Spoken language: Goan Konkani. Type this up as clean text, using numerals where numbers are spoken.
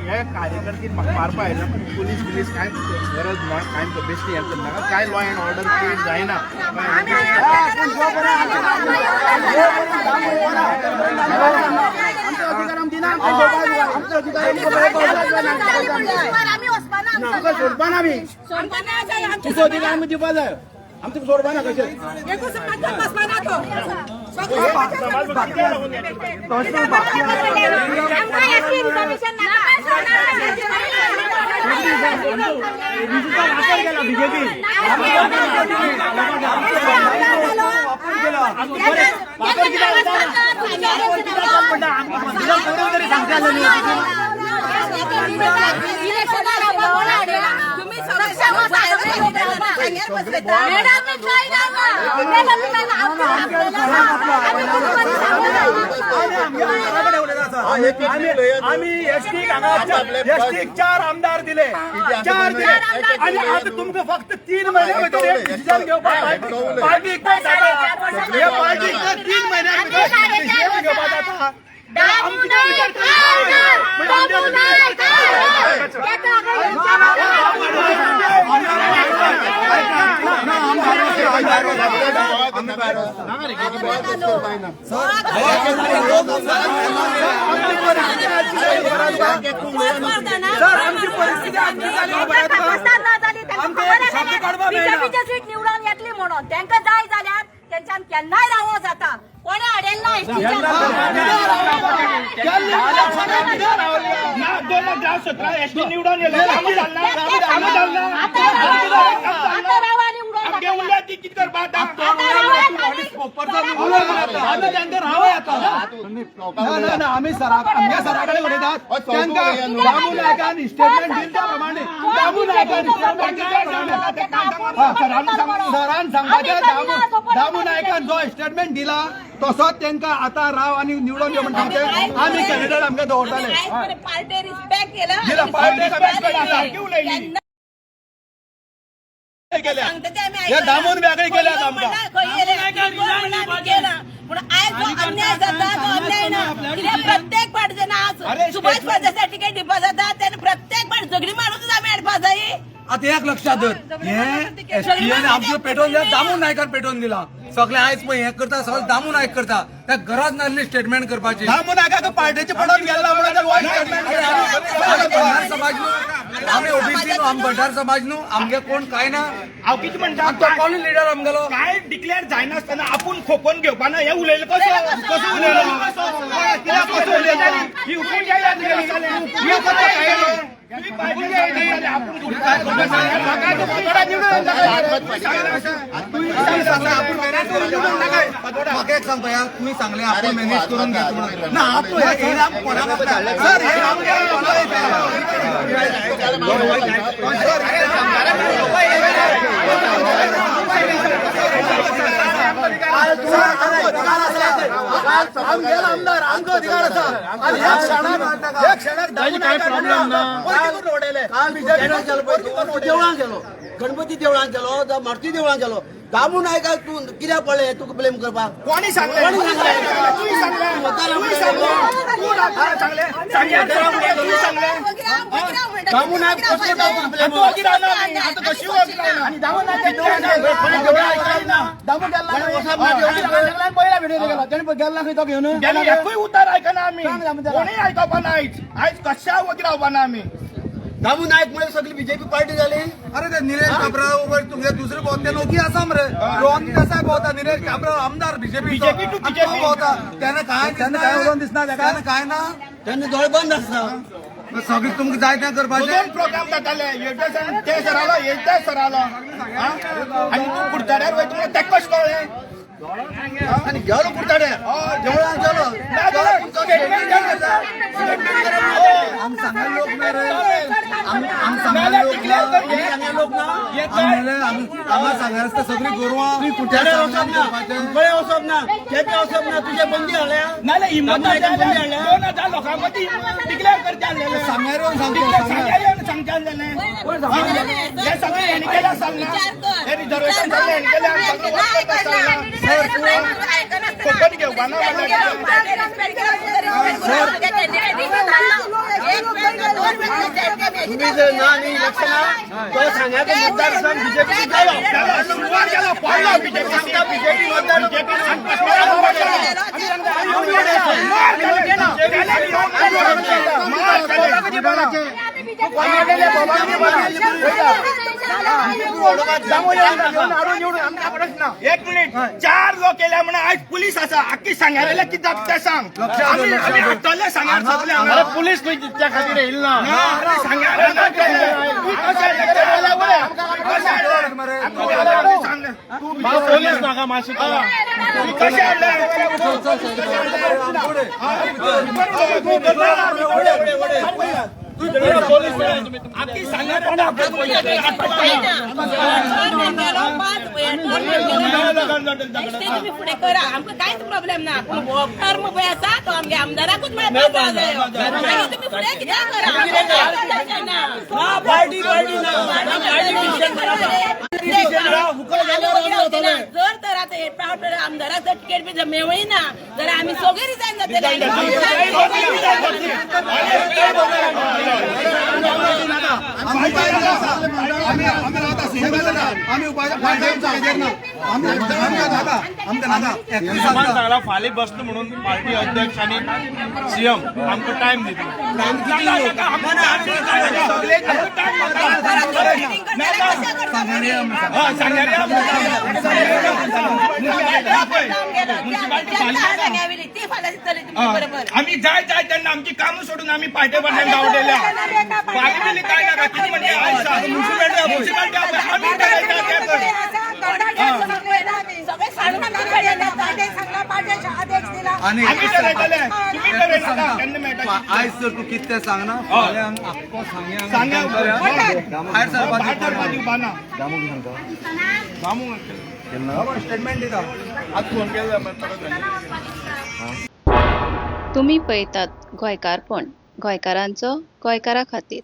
हे कार्यकर्ते मारपा आयला पण पुलीस बिलीस काय गरज ना, काय बेश्टी हें करनाका, काय लॉ अँड ऑर्डर क्रिएट जायना. तुका सोडपाना आमी, तुजो अधिकार आमी दिवपा जाय, आमकां सोडपाना कशें. आम्ही एसटी एसटीक 4 आमदार दिले, 4 दिले आणि आता तुमकां फक्त 3 महिन्या भितर एक डिसिजन घेवपाक पार्टीक पार्टीक 3 महिन्या भितर डिसिजन घेवपाक जाता. सर आमची परिस्थिती बीजेपीचे सीट निवडून येतली म्हणून तांकां जाय जाल्यार तेंच्यान केन्नाय रावो जाता. कोणे हाडेल ना एसटी निवडून येयलो आम्ही आमच्या सराकडे उलयतात, तांकां दामू नायकान स्टेटमेंट दिले त्या प्रमाणे, दामू नायकान स्टेटमेंट सरान सांगपाचें, दामू नायकान जो स्टेटमेंट दिला तसोच तांकां आतां राव आनी निवडून यो म्हणटा. आमी कॅन्डिडेट आमकां दवरताले, पार्टी रिस्पेक्ट केला, हे दामून वेगळे केल्यात आमकां. पूण आयज जो अन्याय जाता तो अन्याय ना, कित्याक प्रत्येक फाट जेन्ना आज सुभाष फळदेसाय तिकेट दिवपा जाता तेन्ना प्रत्येक फाट झगडी मारूनच आमी हाडपा जाय. आता एक लक्षात धर, हे एसटीएन आमचें पेटोवन दिला, दामू नायकान पेटोवन दिला. सगळे आयज पळय हें करता, सगळें दामू नायक करता. त्या गरज नासली स्टेटमेंट करपाची. दामू नायकाक पार्टेचे पडोवन गेला म्हणून भंडार समाज न्हू, आमी ओबीसी न्हू, आमी भंडार समाज न्हू, आमगे कोण काय ना. हांव कितें म्हणटा, तो कोण लिडर आमगेलो काय डिक्लेअर जायनासतना आपूण खोपोवन घेवपाना हें उलयलें कसो कसो उलयलो, कित्याक कसो उलयताली ही हुकूम जायना. म्हाका एक सांग पया, तुमी सांगलें आपूण मॅनेज करून घेता म्हणून ना, आपूण हे कोणाक सर हे आमदार आमचो अधिकार आसा आनी ह्या क्षणाक देवळां गेलो, गणपती देवळांत गेलो, मारुती देवळांत गेलो, दामू नायकाक तूं कित्याक पडलें तुका ब्लेम करपाक? कोणी सांगलें? दामू नायक कसो ब्लेम? एकूय उतार आयकना आमी, कोणूय आयकपाना. आयज आयज कशा वगी रावपाना आमी. दामू नायक म्हळ्यार सगळी बीजेपी पार्टी जाली. अरे ते निलेश काब्राल तुमगे दुसरे भोंवते लोकी आसा मरे, रोहन देसाय भोंवता, निलेश काब्राल आमदार बीजेपी भोंवता, तेन्ना काय तेन्ना काय उलोवन दिसना, तेन्ना काय ना, तेन्ना दोळे बंद आसता. सगळें तुमकां जाय तें करपाचें. दोन प्रोग्राम जाताले, हे ते सर आलो, हे ते सर आलो. आनी तूं कुडचड्यार वयता म्हणून तेका कशें कळ्ळें? आनी गेलो कुडचड्यार, देवळांत गेलो. आम सांगा लोक ना रे, आम सांगा लोक ना, आमकां सांगा आसता सगळीं गोरवां. कुडचड्यार वचप ना, कुंकळे वचप ना, केपें वचप ना, तुजे बंदी हाडल्या. नाल्यार हिंमत 2000 लोकां मदीं डिक्लेअर करचें आसलेलें. सांग्यार येवन सांगचें. सांग्यार येवन सांगचें आसलेलें. हें सगळें हेणी केलें आसतना, हें रिजर्वेशन सगळें हेणी केलें आसतना. कोंकण घेवपा ना. तुम्ही जर ना न्ही इलेक्शनाक तो सांग्याचो मतदार संघ बीजेपी गेलो. सुरवात केलो, पडलो बीजेपी. सांगता बीजेपी मतदार. एक मिनिट, 4 लोक केल्या म्हणून आज पुलीस आसा आखी सांगायला कितें जाता तें सांग. आमी हाडटले सांगार सगळे. पुलीस त्या खातीर येईल ना. सांगार पोलीस नाका मातशें कशें हाडले? आखी सांगार. तुम्ही फुडें करा, आमकां कांयच प्रॉब्लेम ना. पूण हो टर्म पळय आसा तो आमगे आमदाराकूच मेळपाक जाय. मागीर तुमी फुडें कित्याक करा? पार्टी पार्टी ना. जर तर आतां हे पावट आमदाराक जर तिकेट बी मेळ्ळी ना जाल्यार आमी सगळीं रिजायन जातले. सांगला फाल्यां बसलो म्हणून पार्टी अध्यक्ष आनी सीएम आमकां टायम दितलो. आमी जाय जाय तेन्ना आमची कामां सोडून आमी पार्टे फाटल्यान धांवलेल्या. फाल्यां बिली काय नाका. कितें म्हणजे आयज सांग, मुन्सिपालिटी आमी ठरयता तें कर. आनी आमी ठरयतले, तुमी ठरयनाका केन्ना मेळटा. आयज जर तूं कितें तें सांगना, फाल्यां आख्खो सांग्या भायर सरपाचें. भायर सरपाक दिवपा ना. स्टेटमेंट दिता. तुमी पळयतात गोंयकारपण, गोंयकारांचो गोंयकारा खातीर.